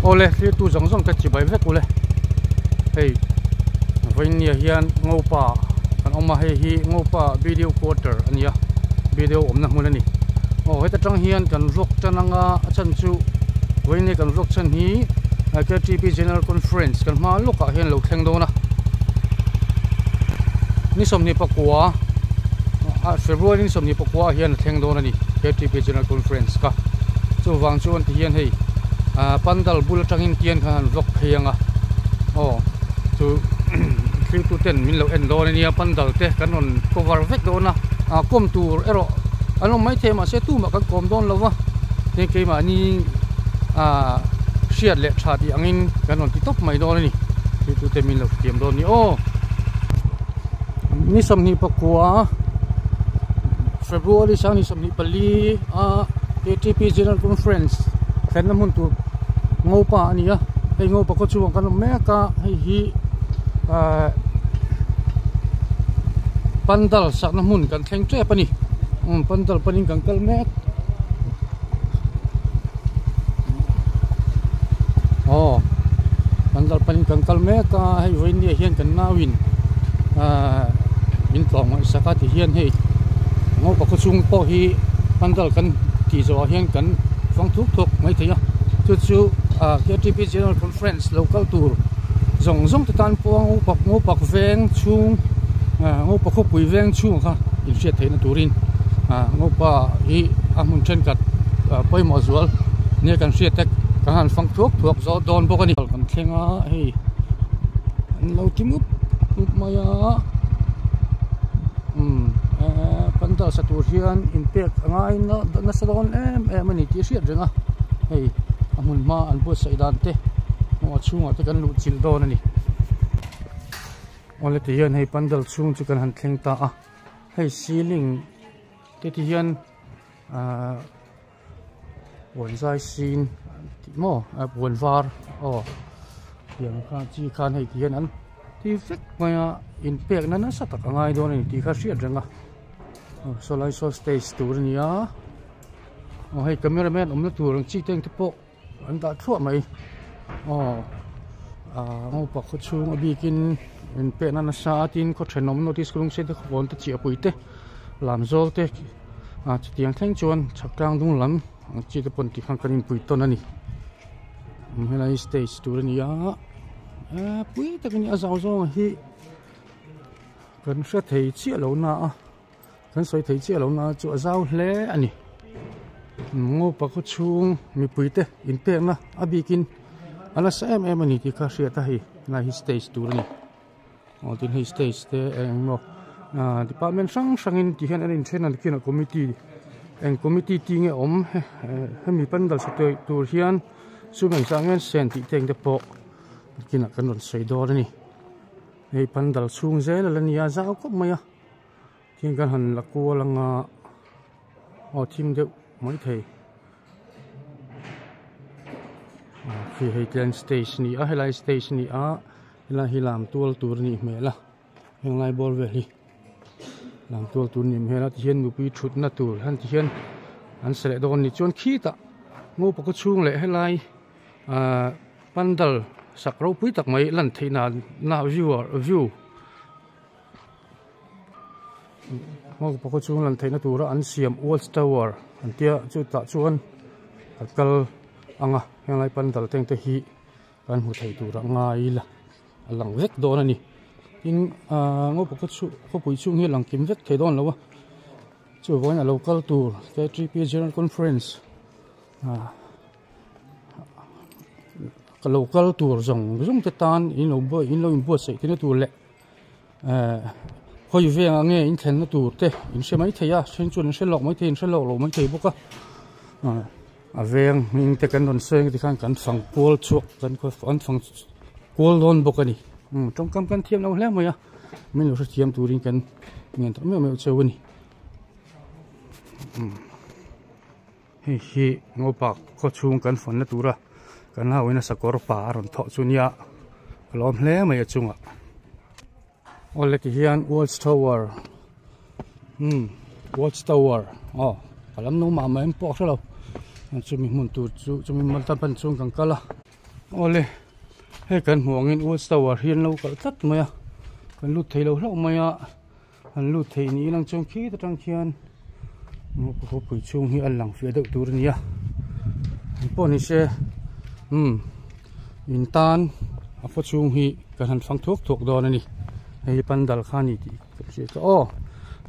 Awle thlir tu zawng zawng te chibai vek ule hei vawinia hian ngopa kan awm a hei hi ngopa video quarter a nia video awmna hmun a ni aw heta tang hian kan vlog tan anga a chhan chu vawinia kan vlog chhan hi ktp general conference kan hma lawkah hian lo thleng dawn a ni sawmhnih pakua february ni sawmhnih pakua ah hian a thleng dawn a ni ktp general conference kha chuvang chuan ti hian hei ah pandal bul atangin tian khan han vlog phei ang a aw chu thlir tu ten min lo en dawn ania pandal te kan rawn cover vek dawn a ah kawm tur erawh an awm maithei mahse tumah kan kawm dawn lo va tin keimahni ah hriat leh tha tih angin kan rawn ti tawp mai dawn a ni thlir tu te min lo hrethiam dawn a ni aw ni sawmhnih pakua February sang ni sawmhnih pali a ktp General Conference thlenna hmun tur Ngopa a ni a hei Ngopa khaw chhungah kan awm mek a hei hi ahh pandal sakna hmun kan thleng tep a ni umm pandal panin kan kal mek aw pandal panin kan kal mek a hei vawinia hian kan nauin ahh min tlawm ngaihsak a ti hian hei Ngopa khaw chhung pawh hi pandal kan tih zawhah hian kan fang thuk thuk mai thei a chu chu ah ktp general conference lo kal tur zawng zawng te tan pawh Ngopa Ngopa veng chhung ah Ngopa khawpui veng chhung kha inhriat theihna turin ah Ngopa hi a hmun thenkhat ah pawimawh zual nia kan hriat te kan han fang thuak thuak zawh dawn bawk a ni kan thleng a hei an lo ti mup mup mai a umm eee pandal sa tur hian inpek a ngai nasa dawn em em a ni tih a hriat reng a hei a hmun hma an buatsaih dan te a chhungah te kan luh chilh dawn a ni awle ti hian hei pandal chhung chu kan han thleng ta a hei ceiling te ti hian ahh puan zai sin tih maw a puan var aw tiang khan chi khan hei ti hian an ti vek mai a inpek na nasa tak a ngai dawn a ni tih kha hriat reng a aw saw lai saw stage tur a ni a aw hei camera man awmna tur ang chi te ang te pawh an dah thluah mai aw ah ngopa khaw chhung a bikin inpek na nasa a tin khaw thenawm notice lung sen te khawkawn te chiahpui te lam zawl te ah chutiang thleng chuan chhak tlang dung lam ang chi te pawn tikhan kan inpui tawn a ni helai stage tur a ni a eh pui tak a ni a zau zawng hi kan hre thei chiah lo na a. Kan sawi thei chiah lo na chu a zau hle a ni. Ngopa khaw chhung mipui te inpekna a bikin a nasa em em a ni tih kha hriat a hei helai hi stage tur a ni. Aw tin hei stage te eng emaw ah department hrang hrangin ti hian an inthen a nikin a committee eng committee ti nge awm hemi pandal sa tur hian sum engzah nge an sen tih te eng te pawh nikinah kan rawn sawi dawn a ni. Hei pandal chhung zel a la ni a zau khawp mai a. Thing kan han la kual anga aw thim deuh mai thei khi hei tlen stage a ni a helai stage a ni a helai hi lam tual tur a nih hmel a henglai bawr vel hi lam tual tur a nih hmel a tihian nupui thutna tur han ti hian an sa leh dawn a ni chuan khitah ngopa khaw chhung leh helai ahh pandal sak ropui tak mai lan theih nan na view view. Nghawk pakhat chu lan theihna tura an siam watch tower an tia chutah chuan a kal ang a henglai pandal te ang te hi kan hmu thei tur a ngai ila a lang vek dawn a ni tin ahh ngaw pakhat chu khawpui chhung hi a lang kim vek thei dawn lo a chuvangin a lo kal tur ktp general conference ah ka lo kal tur zawng zawng te tan in lo buai in lo inbuatsaih theihna tur leh. Eh hawi vengah nge in thlenna tur te in hre mai thei a then chuan in hre lawk mai thei in hre lawk lo mai thei bawk a ah a veng hming te kan rawn sawi ang tikhan kan fang kual chhuak kan an fang kual dawn bawk a ni umm tawngkam kan thiam lo hle mai a min lo hrethiam turin kan ngen tak meuh meuh cheu a ni umm hei hi ngopa khaw chhung kan fawnna tura kan hauin a sakawr pa a rawn thawh chu nia a lawm hle mai a chungah awle ti hian watch tower umm watch tower aw ka lam no mah mah em pawh a hrelo chumi hmun tur chu chumi hmun tan pan chuan kan kal a. Awle hei kan hmuh angin Watch Tower hi an lo kalh tlat mai a kan lut thei lo hlauh mai a an lut thei niin ang chuan khi atang khian khawpui chhung hi a lang fiah deuh tur a ni a engpawh ni se umm in tan a khaw chhung hi kan han fang thuak thuak dawn a ni hei hi pandal kha a ni tih ka hria chu aw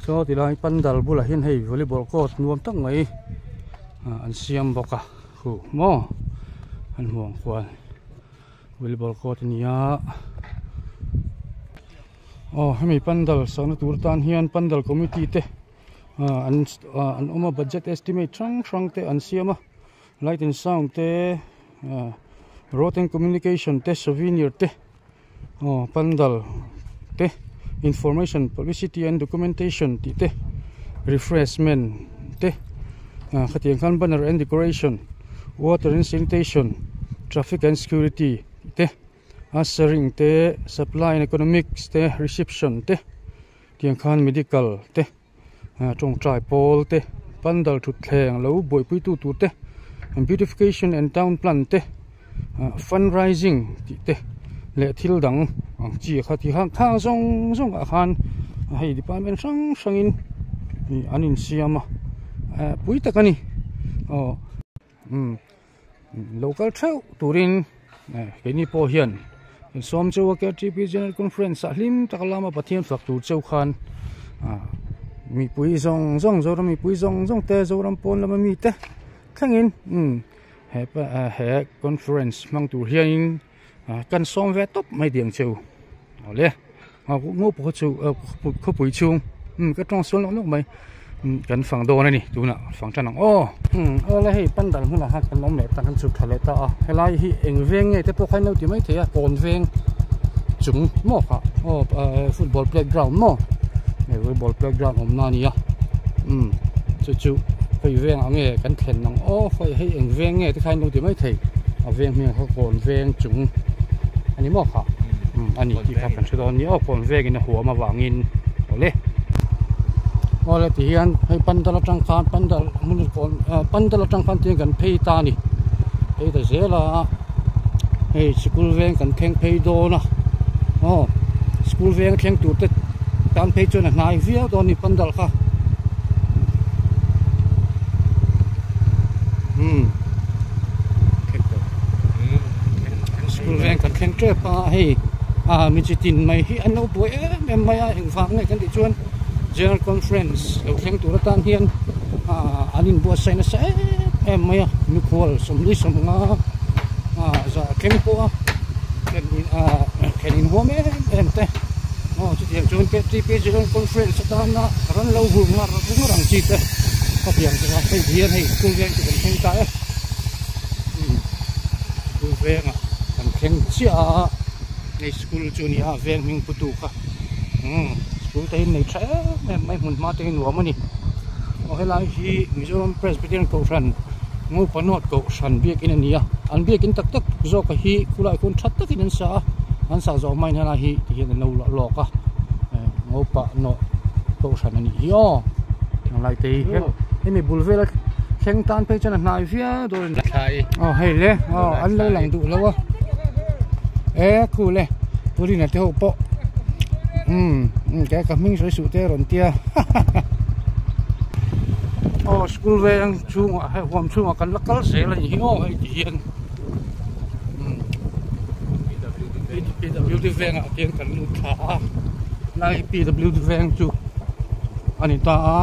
saw tilai pandal bulah hian hei volleyball court nuam tak mai an siam bawk a. Huh maw an hmuh ang khuan volleyball court a ni a aw hemi pandal sahna tur tan hian pandal committee te ah an ah an awm a budget estimate hrang hrang te an siam a light and sound te ah road and communication te souvenir te aw pandal te information publicity and documentation tih te refreshment te ah khatiang khan banner and decoration water and sanitation traffic and security tih te ushering te supply and economics te reception te tiang khan medical te. tawngtai pawl te pandal thutthleng lo buaipui tu tur te beautification and town plan te fund raising tih te leh thil dang ang chi kha ti khan thang zawng zawng ah khan hei department hrang hrang in an insiam a pui tak a ni aw. Umm lo kal theuh turin keini pawh hian sawm cheu a KTP General Conference ah hlim tak lama Pathian fak tur cheu khan ah mipui zawng zawng Zoram mipui zawng zawng te Zoram pawn lama mite thlengin umm he he conference hmang tur hianin kan sawm ve tawp mai diang cheu awle ngawpawh chu khawpui chhung ka tawng sual nawk nawk mai kan fang dawn a ni tunah fang tan ang aw awle hei pandal hmunah khan kan awm leh ta kan chhuk thla leh ta a helai hi eng veng nge te pawh kha in lo ti mai thei a kawn veng chung maw kha aw football playground maw football playground awmna a ni a chu chu hei vengah nge kan thlen ang aw hei eng veng nge te kha in lo ti mai thei a veng hming kha kawn veng chung a ni maw kha a ni tih kha kan hre dawn a ni aw kawn vengin a huam avangin awle awle ti hian hei pandal atang khan pandal hmun kawn pandal atang khan tihian kan phei ta a ni phei ta zel a hei sikul veng kan thleng phei dawn a aw sikul veng thleng tur te tan phei chuan a hnai viau dawn a ni pandal kha. School veng kan thleng tep a hei ah mi chi tin mai hi an lo buai em em mai a engvang nge kan tih chuan general conference lo thleng tur atan hian ah an inbuatsaih nasa em em mai a mikhual sawmli sawmnga ah zah thleng pawh a ah thlen inhuam em em te aw chutiang chuan K T P general conference atana ran lo hur ngar ngar ang chi te khawpiang chu hei hian hei school veng chu kan thleng ta e school vengah kan thleng chiah a hei school chu a ni a veng hming pu tu kha umm school te hi nei tha em em mai hmun hma te hi nuam a ni aw helai hi Mizoram Presbyterian Kohhran Ngaupanawt Kohhran biakin a ni a an biakin tak tak zawk a hi khulai khawn tha takin an sa a an sak zawh hmain helai hi ti hian an lo lawk a Ngaupanawt Kohhran a nih hi aw helai te hi hemi bul vela thleng tan phei chuan a hnai viau dawn a ni aw hei le aw an lo lang duh lo a e khu le purina te ho pawh umm ke ka hming sawi suh te a rawn tia aw school veng chhungah hei huam chhungah kan la kal zel a ni hi aw hei ti hian umm P W D vengah te hian kan lut thla a lai P W D veng chu a ni ta a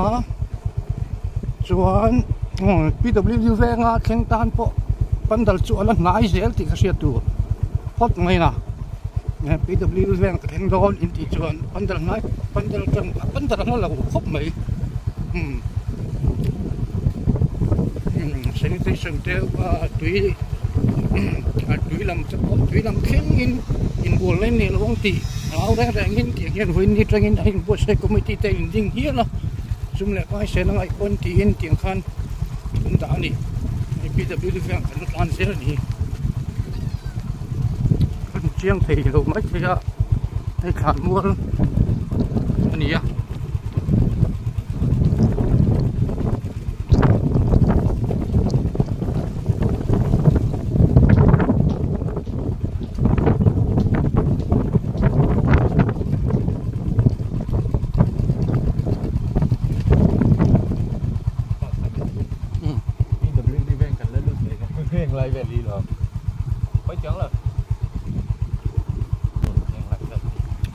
chuan P W D venga thleng tan pawh pandal chu a la hnai zel tih ka hriat tur phawt mai a P W D veng ka thleng dawn in tih chuan pandal hnai pandal atang pandal ang a lo khawp mai umm sanitation te tui tui lam te pawh tui lam thlengin inbual mai nei lo ang tih hlau reng rengin tiang hian vawiin atangin a inbuatsaih committee te in ding hial a sum leh pai sen a ngaih pawn tiin tiang khan an dah a ni hei P W D veng kan la tlan zel a ni ka hmu chiang thei lo mai thei a hei thlan mual a ni a.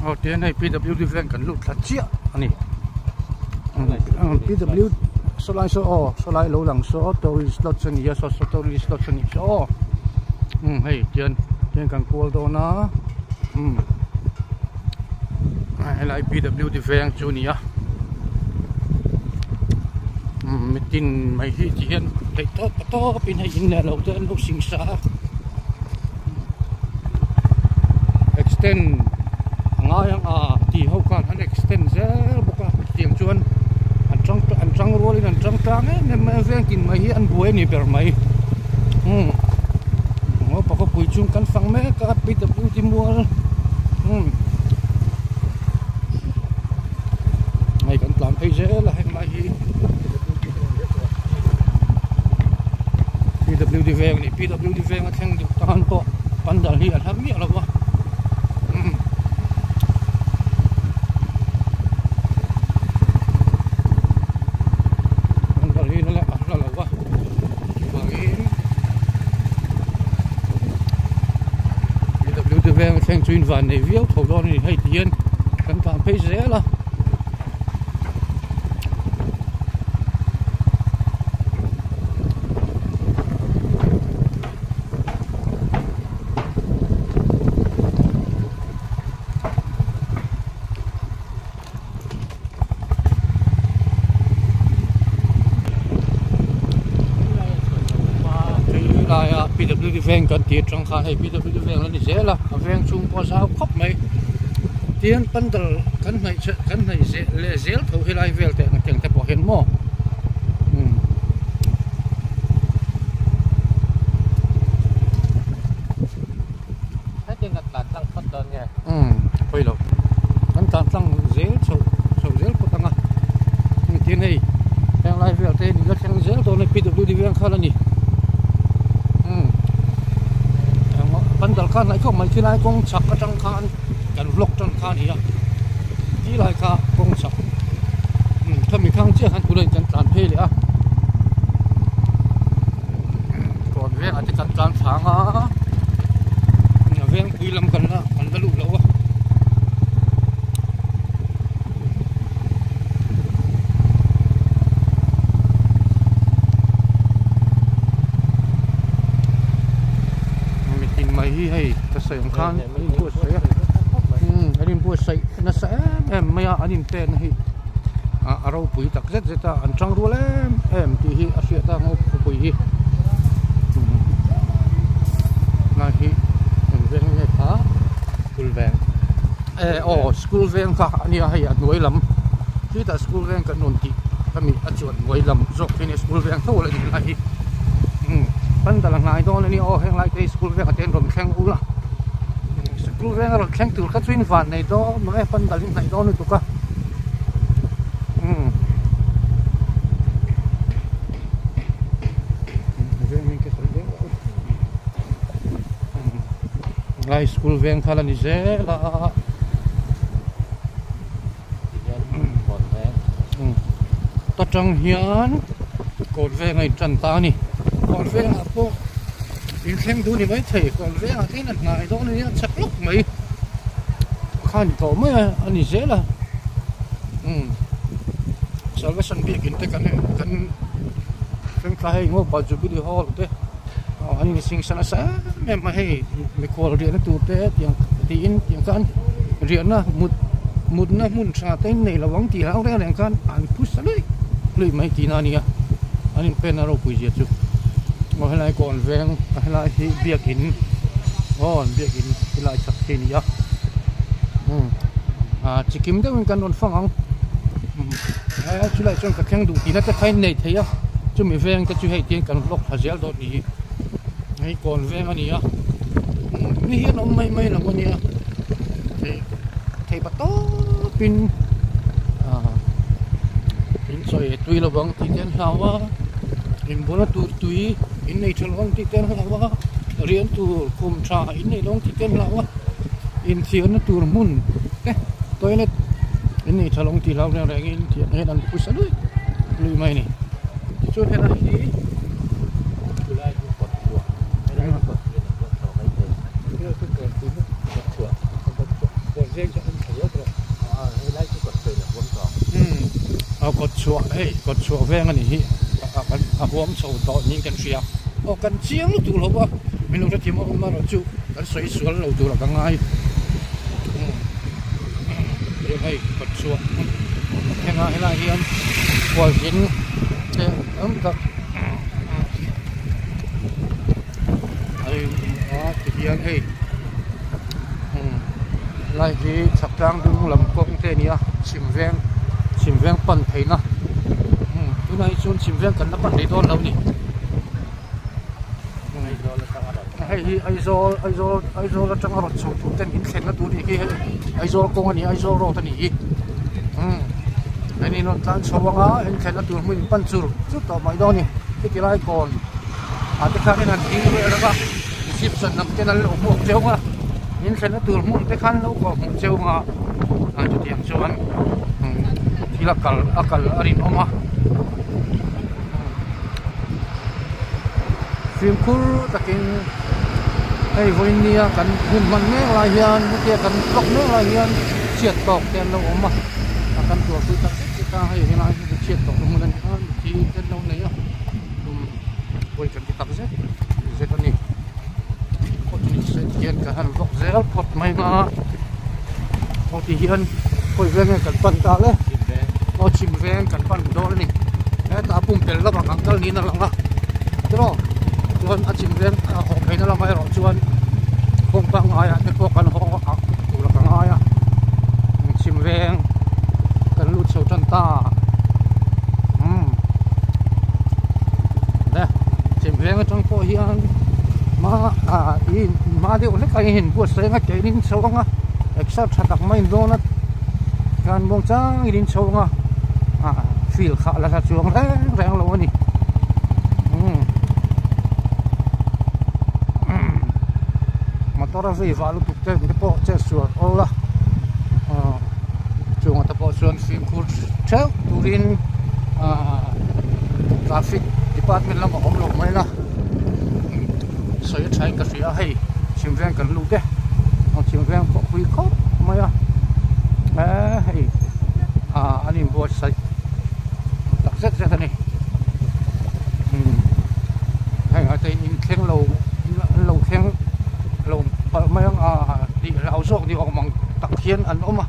Aw tihian hei PWD veng kan lut thla chiah a ni PW sawlai saw aw sawlai lo lang saw tourist lodge a ni a saw saw tourist lodge a nih saw aw umm hei tihian tihian kan kual dawn a umm helai PWD veng chu a ni a umm mitin mai hi tihian theih tawp tawp in hei in leh lo te an lo singsa a. Extend a ngai ang a tih ho khan an extend zel bawk a tiang chuan an tang an tang rual in an tang tlang em em mai a veng tin mai hi an buai a ni ber mai umm ngopa khawpui chung kan fang mek a P W mual umm hei kan tlan phei zel a heng lai hi P W D veng a ni. PWD venga thleng duh tan pawh pandal hi a hla miah lo va umm pandal hi a hla lo va chuvangin PWD venga thleng chu in van nei viau tho dawn a ni hei ti hian kan tlan phei zel a. Laia PWD veng kan tih atang khan hei PWD veng la ni zel a a veng chhung pawh a zau khawp mai tin pandal kan hnaih kan hnaih leh zel tho helai vel teh ang tiang te pawh hian maw. Hetiang kan tlan tlang phawt dawn nge? Umm pawi lo. Kan tlan tlang zel chho chho zel phawt ang a. Engtin hei heng lai vel te ni la thleng zel dawn a PWD veng kha la ni. Umm pandal kha hnaih khawp mai khilai kawng chhak atang khan kan vlog tan kha a ni a. Ti lai kha kawng chhak umm khami khang chiah khan tunah kan tlan phei leh a kawn vengah te kan tlan thlang a a veng pui lam kan la kan la luh loh a. Mitin mai hi hei ka sawi ang khan an inbuatsaih a umm an inbuatsaih nasa em em mai a an inpen hi ah a ropui tak zet zet a an tang rual em em tih hi a hriat a ngaw khawpui hi lai hi eng veng nge kha school veng e aw school veng kha a nia hei a hnuai lam khitah school veng kan rawn tih ami a chuan hnuai lam zawk hi a nia school veng tho a la ni lai hi umm pandal a hnai dawn a nia aw heng lai te hi school veng ah te an rawn thleng ul a school veng a rawn thleng tur kha chu in van nei dawn mang e pandal in hnaih dawn lutuk a umm lai school veng kha la ni zel a ta tang hian kawn veng a in tan ta a ni kawn vengah pawh in thleng duh a ni maithei kawn vengah te hian a hnai dawn a nia chak lawk mai kha a ni tawh mai a a ni zel a umm salvation biakin te kan kan thleng thla hei ngopa jubilee hall te aw an insingsa nasa em em a hei mikhual riahna tur te tiang tiin tiang khan riahna mut mutna hmun tha te in nei lo ang tih hlau reng reng khan an phusa luih luih mai tihna a ni a an inpen a ropui zia chu aw helai kawn veng a helai hi biakin aw an biakin helai chak khi a ni a umm ah chikim deuhin kan rawn fang ang he chulai chuan ka thleng duh tihna te kha in nei thei a chumi veng te chu hei tihian kan vlog thla zel dawn ni hi hei kawn veng a ni a ni hian awm mai mai lo a nia thei thei pa tawpin ah in sawi tui lo vang tih te an hlau a inbuna tur tui in nei tha lo ang tih te an hlau a rian tur khum tha in nei lo ang tih te an hlau a inthiarna tur hmun te toilet in nei tha lo ang tih hlau reng rengin thian hian an phusa luih luih mai a ni tichuan helai hi chulai hi kawt chhuah. Kawtchhuah hei Kawtchhuah veng a nih hi a huam chho tawh niin kan hria aw kan chiang lutuk lo a min lo hrethiam awm erawh chu kan sawi sual lo tur a ka ngai tiang hei Kawtchhuah thlengah helaiah hian khualzin te tam tak a in a tihian hei lai hi chhak tlang dung lam kawng te a ni a chhim veng chhim veng pan theihna tunah hi chuan chhim veng kan la pan thei dawn lo a ni hei hi Aizawl Aizawl Aizawl atanga rawn chho tur ten in thlenna tur a nih khi hei Aizawl kawng a ni Aizawl road a nih hi an in rawn tlan chho ang a in thlenna tur hmun in pan chur chur tawh mai dawn a ni heti lai kawn ah te khan in han ding vel ang a reception lam ten an lo hmuak cheu ang a in thlenna tur hmun te khan lo kawh hmuh cheu ang a a chutiang chuan thil a kal a kal a rinawm a fimkhur takin hei vawiin nia kan hun hman mek lai hian hetia kan vlog mek lai hian chhiat tawk te an lo awm a a kan tuarpui tak zet zet a hei helai hi chhiat tawk na hmun a ni a mithi te an lo nei a. Pawi kan ti tak zet zet a ni kawt ni se hian ka han vawk zel phawt mai ang a aw ti hian khawi veng nge kan pan ta le aw chhim veng kan pan dawn a ni hetah pumpelh lamah kan kal niin a lang a tiraw chuan a chhim veng a haw phei na lamah erawh chuan kawng pangaiah te pawh kan haw a tur a ka ngai a chhim veng kan lut chho tan ta. Le chim veng atang pawh hian hma ah ih hma deuh hlek a in buatsaih anga ke in in chho anga exer tha tak mai in dawn a khan muang chang in in chho anga ah field kha la hla chuang reng reng lo a ni umm motor a vei vah lutuk te te pawh chet sual awl a ah chungah te pawh chuan fimkhur theuh turin ah traffic department lamah awm lo mai la sawi a thain ka hria a hei chhim veng kan lut e aw chhim veng pawh pui khawp mai a eee hei ah an inbuatsaih tak zet zet a ni umm heng ah te in thleng lo an lo thleng lo palh mai ang a tih hlau zawk ni awm ang tak hian an awm a.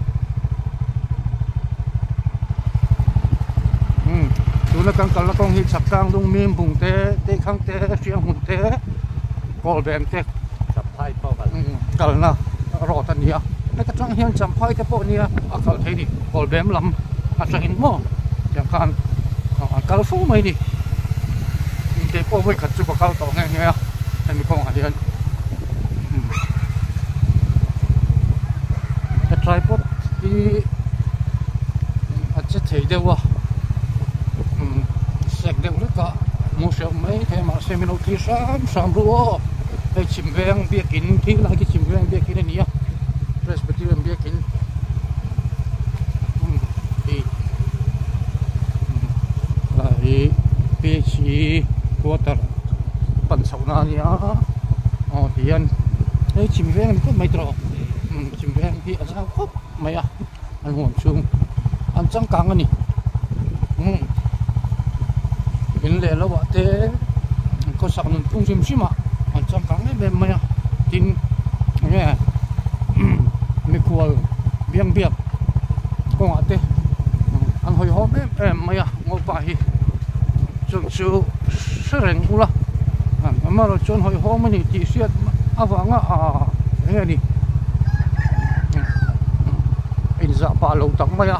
Umm tuna kan kalna kawng hi chhak tlang dung mim bung te teikhang te hriang hmun te kawlbem te Champhai pawh kal kalna road a ni a heta tang hian Champhai te pawh nia a kal thei a ni kawlbem lam atangin maw tiang khan an kal fo mai a ni kei pawh vawi khat chu ka kal tawh nghe nghe a hemi kawngah hian he tripod hi a che thei deuh a umm sek deuh hlek a hmuh hreuh mai thei a mahse min lo thlir hram hram ru aw hei chhim veng biakin thil lai khi chhim veng biakin a ni a presbyterian biakin umm hei lai hi phe quarter pan chhoh na a ni a aw tihian hei chhim veng a ni tawp mai tawh umm chhim veng hi a zau khawp mai a an huam chhung an changkang a ni umm in leh lo ah te an khawsak nun phung hrim hrim ah an changkang em em mai a tin enge mikhual biang biak kawngah te an hawihhawm em em mai a ngopa hi chung chu hre reng ula amaherawhchu chuan hawihhawm a ni tih hriat avanga ah enge ni inzah pah lo tak mai a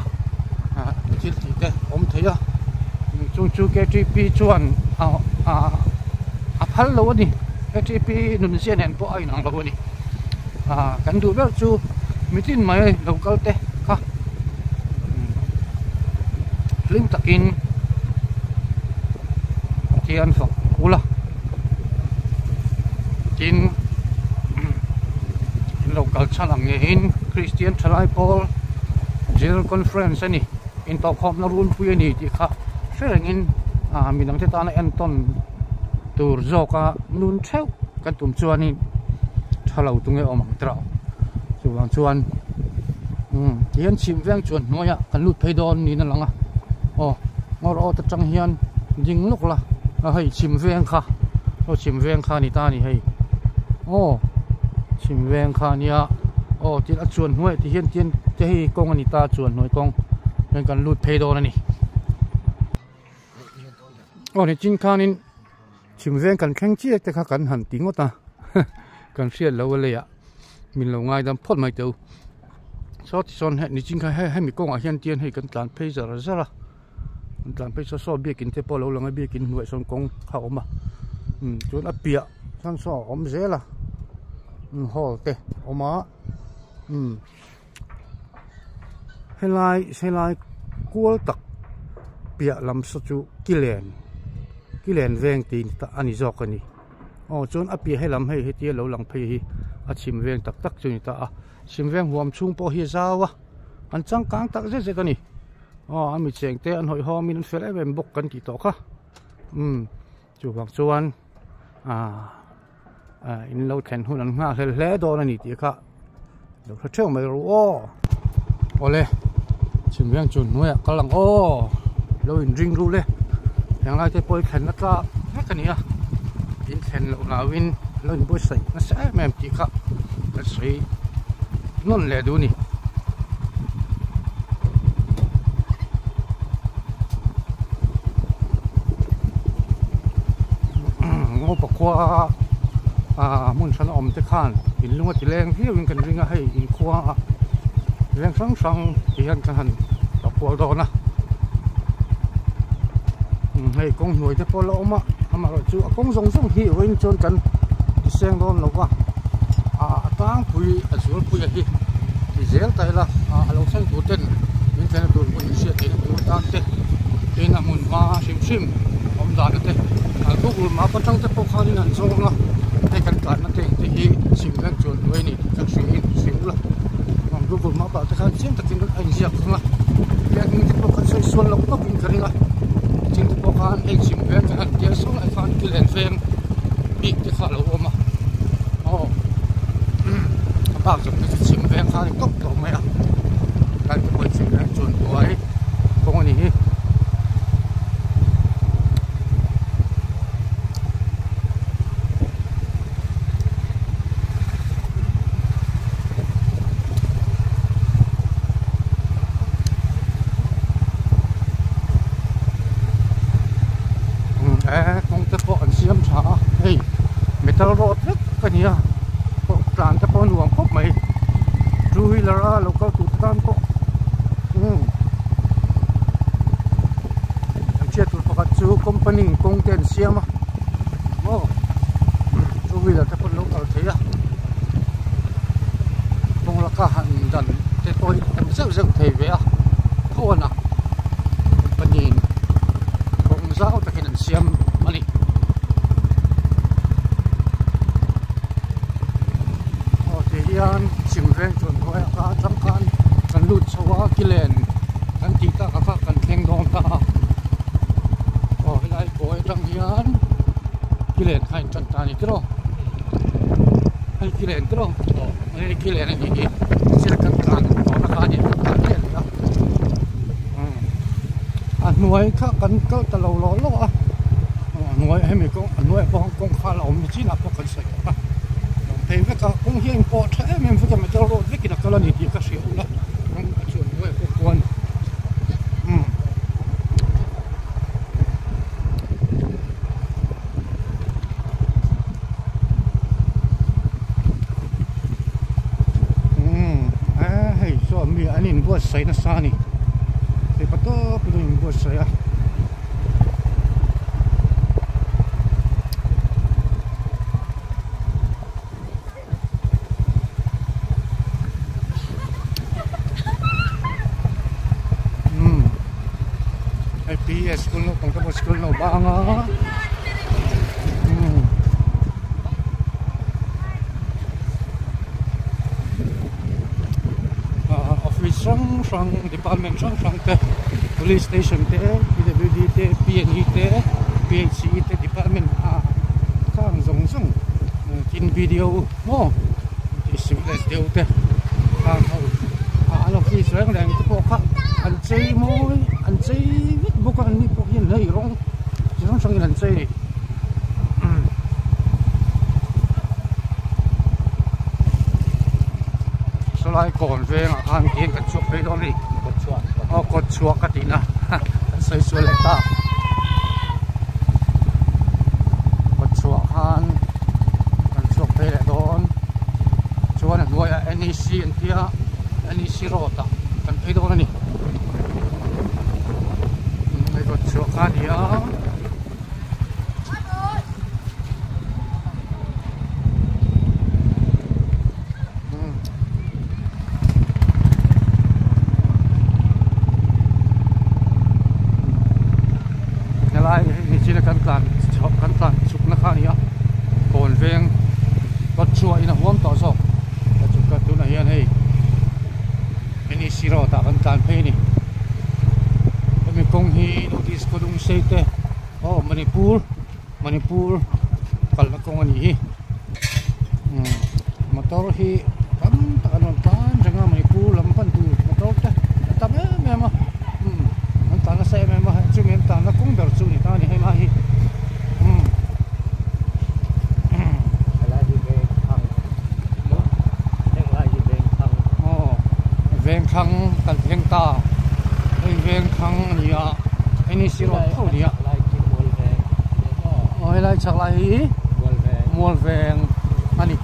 ah thil tih te awm thei a chung chu ktp chuan ah ah a phal lo a ni ktp nunzia nen pawh a inang lo a ni ah kan duh ber chu mitin mai lo kal te kha hlim takin Pathian fak ula tin in lo kal chhan ang ngeiin Kristian thalai pawl General Conference a ni intawhkhawmna runpui a ni tih kha hre rengin ah midang te tana entawn tur zawka nun theuh kan tum chuanin tha lo tunge awm ang tawh chuvang chuan umm tihian chhim veng chuan hnuaiah kan lut phei dawn niin a lang a. Aw ngaw road atang hian ding lawk la a hei chhim veng kha aw chhim veng kha a ni ta a ni hei aw chhim veng kha a nia aw tin a chuan hnuaiah ti hian tian te hei kawng a ni ta a chuan hnuai kawng hian kan lut phei dawn a ni aw nichin khanin chhim veng kan thleng chiah te kha kan han ti ngawt a kan hriat loh a leiah min lo ngaidam phawt mai teh u. Saw tichuan hei nichin khan hei hemi kawngah hian tian hei kan tlan phei zar zar a kan tlan phei saw saw biakin te pawh a lo lang a biakin hnuaiah sawn kawng kha a awm a umm chuan a piah sawn saw a awm zel a umm hall te a awm a umm helai helai kual tak piah lam saw chu kilen kilen veng tih a ni zawk a ni. Aw chuan a piah helam hei hetia lo lang phei hi a chhim veng tak tak chu a ni ta a chhim veng huam chhung pawh hi a zau a an changkang tak zet zet a ni aw a mi cheng te an hawihhawm in an fel em em bawk kan tih tawh kha umm chuvang chuan ah ah in lo thlen hun an nghah hlel hle dawn a ni tih kha lo hre theuh mai ru aw awle chhim veng chu hnuaiah kal ang aw lo in ring ru le henglai te pawh hi thlenna tlak vek a ni a in thlen loh hlauhin lo in buatsaih nasa em em tih kha ka sawi nawn leh duh a ni. Ngopa khua ah hmun hran a awm te khan in lung a ti leng viau in kan ring a hei in khua ah veng hrang hrang ti hian kan han tlawh kual dawn a hei kawng hnuai te pawh a la awm a amaherawhchu a kawng zawng zawng hi vawiin chuan kan ti seng dawn lo va ah a tlangpui a zualpui a hi ti zel ta ila ah a lo thleng tur ten min thlenna tur hmun hriat theihna tur atan te tin a hmun hma hrim hrim awm dan te ah google map atang te pawh khanin an zawng a hei kan tlanna te te hi chhim vek chuan hnuai a ni tih ka hria in hria ula google map ah te khan chiang takin a inziak thung a biakinn te pawh khan sawi sual lawk lawk in ka ring a thing te pawh khan hei chhim veng te han tia sawn lai khan thil en veng bik te kha a lo awm a aw a bak zawk te chu chhim veng kha a ni tawp tawh mai a tlai te pawh chhim veng chuan buai kawng a ni hi. E kawng te pawh an siam tha a hei metal road vek a ni a tlan te pawh a nuam khawp mai two wheeler a lo kal tur te tan pawh umm an hriat tur pakhat chu company in kawng te an siam a maw two wheeler te pawh an lo kal thei a kawng laka han dan te pawh hi a awm zeuh zeuh thei ve a khawn a company in kawng zau takin an siam a ni. Aw ti hian chhim veng chuan hnuaiah kha atang khan kan lut chho a kilen kan tih tak ah kha kan thleng dawn ta a aw helai kawi atang hian kilen kha a intan ta a ni tiraw hei kilen tiraw aw hei kilen a nih hi thil kan tlan tawhna kha a ni kan tlan chiah a ni a a hnuai kha kan kal ta lo lawh lawh a a hnuai hemi kawng a hnuaiah pawh kawngkhar a awm ni chinah pawh kan sawi tawh a awm phei vek a kawng hi a inpawh tha em em vek a metal road vekin a kal a ni tih ka hria ula kawng a chuan hnuaiah pawh khuan umm umm e hei saw mi an inbuatsaih nasa a ni mipa tawpin an inbuatsaih a. Umm hei P_S school naupang te pawh school an lo bang a umm ah office hrang hrang department hrang hrang te police station te P_W_D te P_N_E te P_H_E te department ah khang zawng zawng tin video maw tih civil deuh te khang ho. An office reng reng te pawh kha an chei mawi an chei vek bawk a an ni pawh hian hei rawng chi hrang hrangin an chei a ni. Sawlai kawn vengah khan tihian kan chhuak phei dawn a ni. Aw kawt chhuah ka tihna kan sawi sual leh ta. Kawt chhuah khan kan chhuak phei leh dawn. Chuan a hnuaiah N_E_C an tia N_E_C road ah kan phei dawn a ni. Hei kawt chhuah kha a ni a. Helai nichina kan tlan chhoh kan tlan chhukna kha a ni a kawn veng kawt chhuah in a huam tawh zawk a chhuk a tunah hian hei N_E_C road ah kan tlan phei a ni hemi kawng hi notice khaw lung sei te aw Manipur Manipur kalna kawng a nih hi umm motor hi tam tak an rawn tlan reng a Manipur lam pan tur motor te a tam em em a umm an tlan nasa em em a chumi an tlanna kawng ber chu a ni ta a ni hei lai hi umm Helai hi veng thlang heng lai hi veng thlang aw veng thlang kan thleng ta hei veng thlang a ni a hei ni sir awt tho a ni a. Aw helai chak lai hi mual veng a ni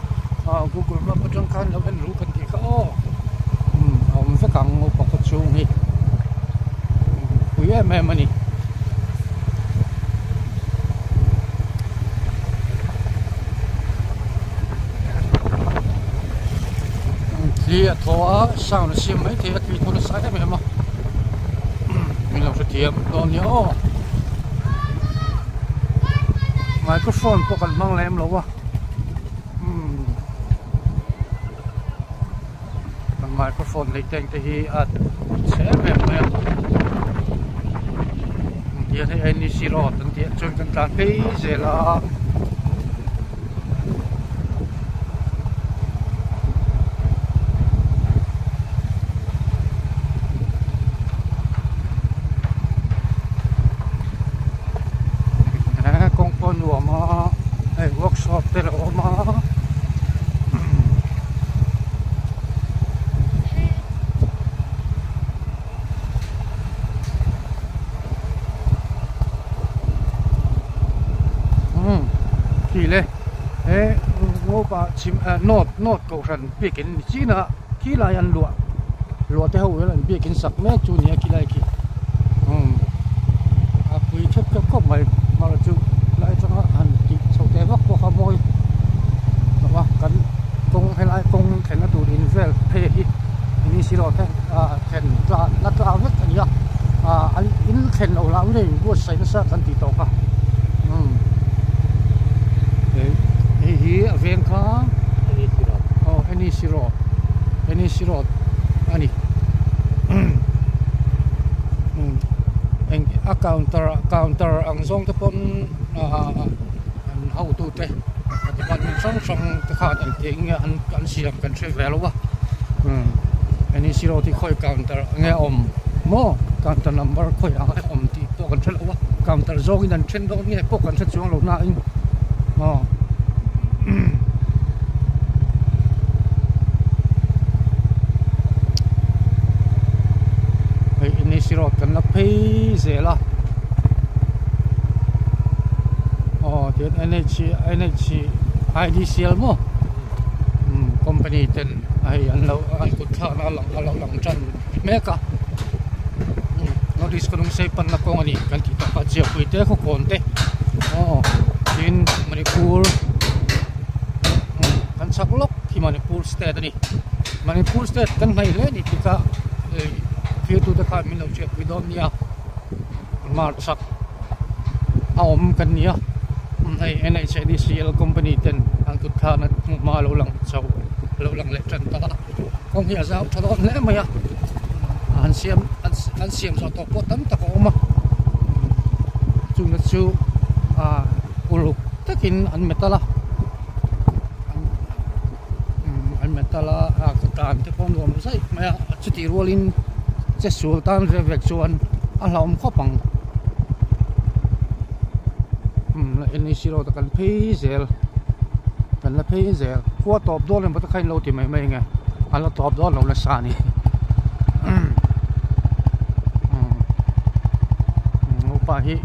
aw google map atang khan lo en ru kan tih kha aw umm a awm vek ang naupang khaw chhung hi pui em em a ni. Thli a thaw a sound a siam maithei a thli thaw nasa em em a min lo hrethiam dawn nia aw microphone pawh kan hmang lem lo a umm kan microphone neih teng te hi a chhe em em mai a tihian hei N E C road an tih ah chuan kan tlan phei zel a. Kawng pawh a nuam a hei workshop te a lo awm a umm khi le he ngopa chhim north north kohhran biakin ni chin a khi lai an luah luah te ho hian an biakin sak mek chu nia khi lai khi umm a pui khep khep khawp mai hmar chu lai atanga han tih chho teh vak pawh kha mawi lo a kan kawng helai kawng thlenna tur in vel phei hi ni si lo te ah thlen tla la tla vek a ni a ah an in thlen loh lah ngei buatsaih nasa kan tih tawh kha umm hei hi a veng kha aw N_E_C road N_E_C road a ni umm eng a counter counter ang zawng te pawn ah an hotu te department hrang hrang te khan engtiang nge an siam kan hre ve lo a umm N_E_C road hi khawi counter nge a awm maw counter number khawi ang a awm tih pawh kan hre lo a counter zawngin an then dawn nge pawh kan hre chuang lo nain aw hei N_E_C road kan la phei zel a aw tihian N_H N_H I_D_C_L maw umm company ten hei an lo an kut thlakna a lang a lo lang tan mek a north east kawng sei panna kawng a ni kan tih tak a chiahpui te khawkawn te aw tin manipur kan chhak lawk hi manipur state a ni manipur state kan hnaih hle a ni tih kha hei thirtute khan min lo hriatpui dawn nia mar chhak a awm kan ni a hei N_H_A_D_C_L company ten an kut thlakna hma lo lang chho lo lang leh tan ta a kawng hi a zau tha dawn hle mai a an siam an siam zawh tawh pawh tam tak a awm a chungte chu ah uluk takin an metal a an metal. tal a a tlan te pawh a nuam zaih mai a chutih rualin che sual tan ve vek chuan a hlauhawm khawp ang umm N H road a kan phei zel kan la phei zel khua tawp dawn emaw te kha in lo ti mai mai ang e a la tawp dawn lo nasa a ni umm upa hi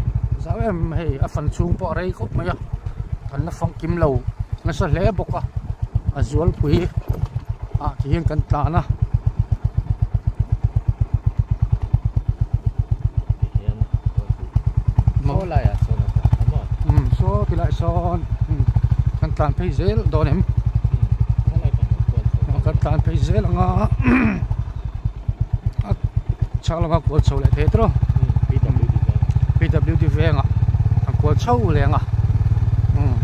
zau em hei a fan chhung pawh a rei khawp mai a kan la famkim lo nasa hle bawk a a zualpui ah ti hian kan tlan a. Umm saw tilai sawn kan tlan phei zel dawn em kan tlan phei zel ang a a chhak lama kual chho leh thei tawh P W D vengah an kual chho leh ang a umm.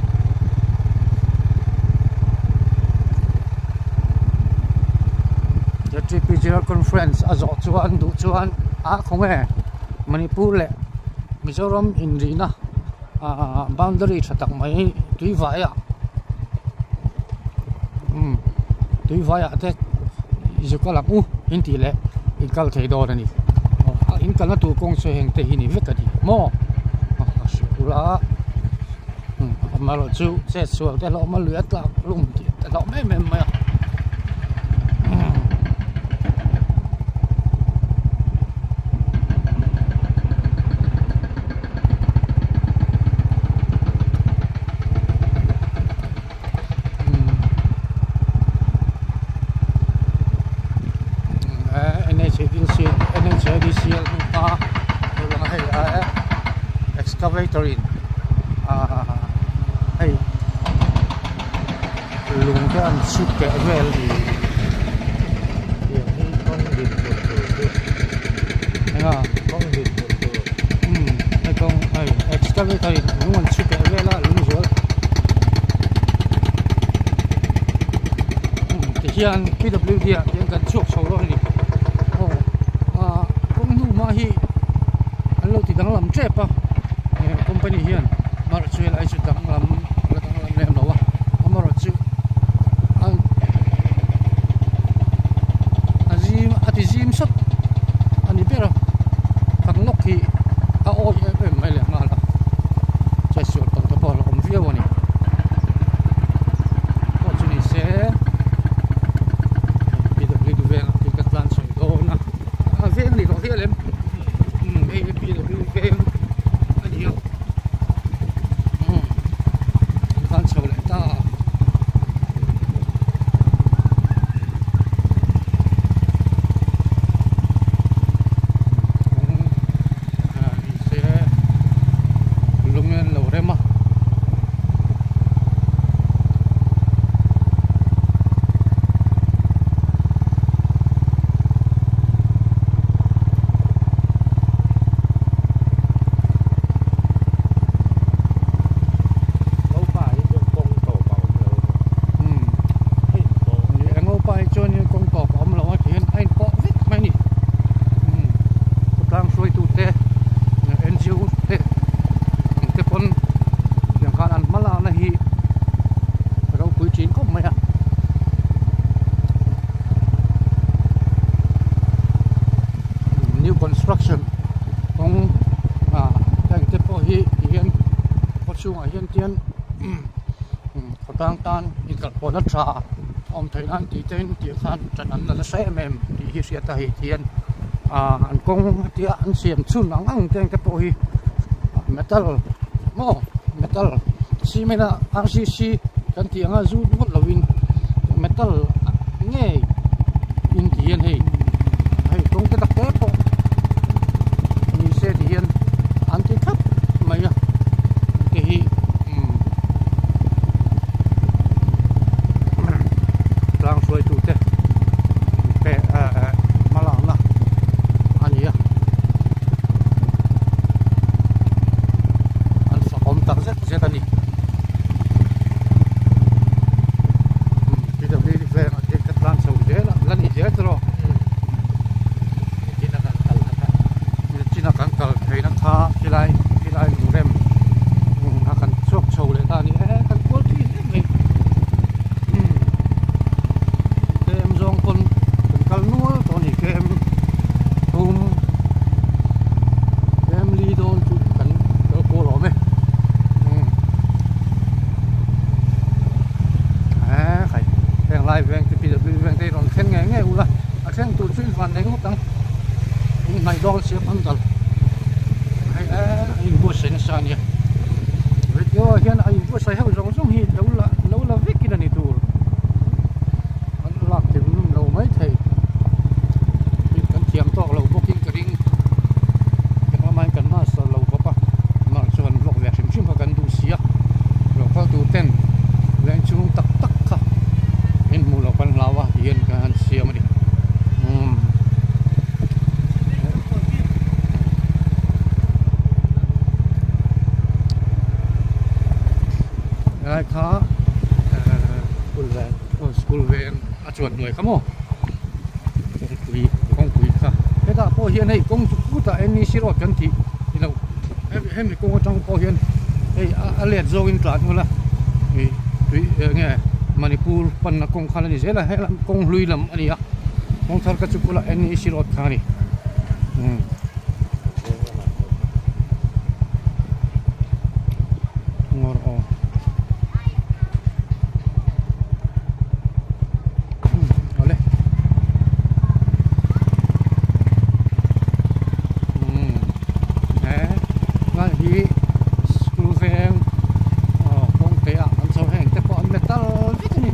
T P General Conference a zawh chuan duh chuan a khawnge Manipur leh Mizoram inrihna ahh boundary tha tak mai tuivaiah umm tuivaiah te zuk a lang u in tih leh in kal thei dawn a ni a in kalna tur kawng chu heng te hi ni vek a ni maw a hrilh tur a amaherawhchu chet sual te hlauhawm a lui a tlak hlum tih a hlauhawm em em mai a. Excavator in ah hei lung te an chhut keh vel ni. Tiang hi kawng din hmun tur chu Enga? Kawng din hmun tur. Umm hei kawng hei excavator in lung an chhut keh vel a lung zual. Umm tihian P W D ah tiang kan chhuak chho dawn a ni. Aw ah kawng hnu hma hi an lo ti danglam tep a he company hian amaherawhchu helai chu danglam la danglam lem lo a amaherawhchu a a zim a ti zim sawt a ni ber a kan lawk hi a awi em em mai leh nghal a chetsual tawh te pawh a la awm viau a ni pawh chu ni se P W D vengah te ka tlan chho dawn a a veng a ni tawh hial em umm hei hi P W veng a ni a umm an tlan chho leh ta a. Lung in an lo rem a. Ngopa hi chuan kawng tawp a awm lo a Umm a inpawh. Ni e Ngopa hi chuan in kawng tawp a awm lo a tihian a inpawh vek mai a ni. Umm khawtlang hruaitute N G O te ang te pawn tiang khan an hma lakna hi ropui thin khawp mai a. New construction kawng ah heng te pawh hi tihian khaw chhungah hian tian khawtlang tan inkalpawhna tha a awm theih nan tih te in tih khan ṭan an la nasa em em tih hi hriat a hei tihian ah an kawng tia an siam chhun ang ang te te pawh hi metal maw metal cement a R C C kan tih anga zu ngawt lovin metal ngei in ti hian hei hei kawng te tak te pawh ni se ti hian an ti thlap mai a te hi umm tlang hruaitu te pe eh hma lakna a ni a an fakawm tak zet zet a ni. ngei ula a thleng tur chu in van nei ngawt ang in hnaih dawn sia pandal hei eee a inbuatsaih nasa a nia video ah hian a inbuatsaih ho zawng zawng hi lo la lo la vekin a ni tur an lak thei lum lo maithei kan thiam tawk lo bawkin ka ring kan lamain kan master lo bawk a amah chuan vlog ve hrim hrim kha kan duh si a lo kal tur ten leng chhung tak tak kha min hmuh loh kan hlau a tihian kan han siam a ni umm. Helai kha school veng a chuan hnuai kha maw kawngpui kawngpui kha hetah pawh hian hei kawng chu kutah N E C road kan tih ni lo hemi kawng atang pawh hian hei a let zawngin tlan ula ih tui eng nge Manipur panna kawng khan a ni zel a helam kawng hlui lam a ni a kawng thar kha chu kula N E C road kha a ni umm. Ngawr aw. Awle. Umm he lai hi school veng aw kawng te ah an chho heng te pawh an metal vek a ni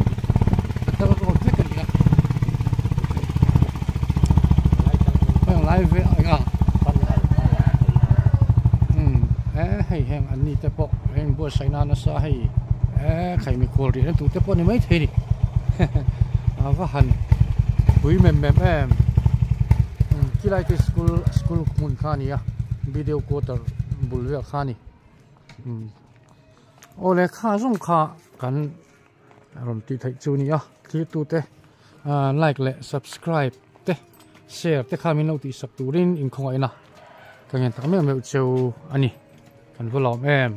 metal road vek a ni a heng lai ve eng a umm he hei heng an ni te pawh heng buatsaih na nasa hei eee khaimi khawl rih na tur te pawh a ni maithei a ni. A va han pui mem mem em khilai khi school school hmun kha a ni a video quarter bul vel kha a ni aw le kha zawng kha kan rawn tih theih chu a ni a thlir tute like leh subscribe te share te kha min lo tih sak turin inkhawngaihna ka ngen tak meuh meuh cheu a ni kan va lawm em.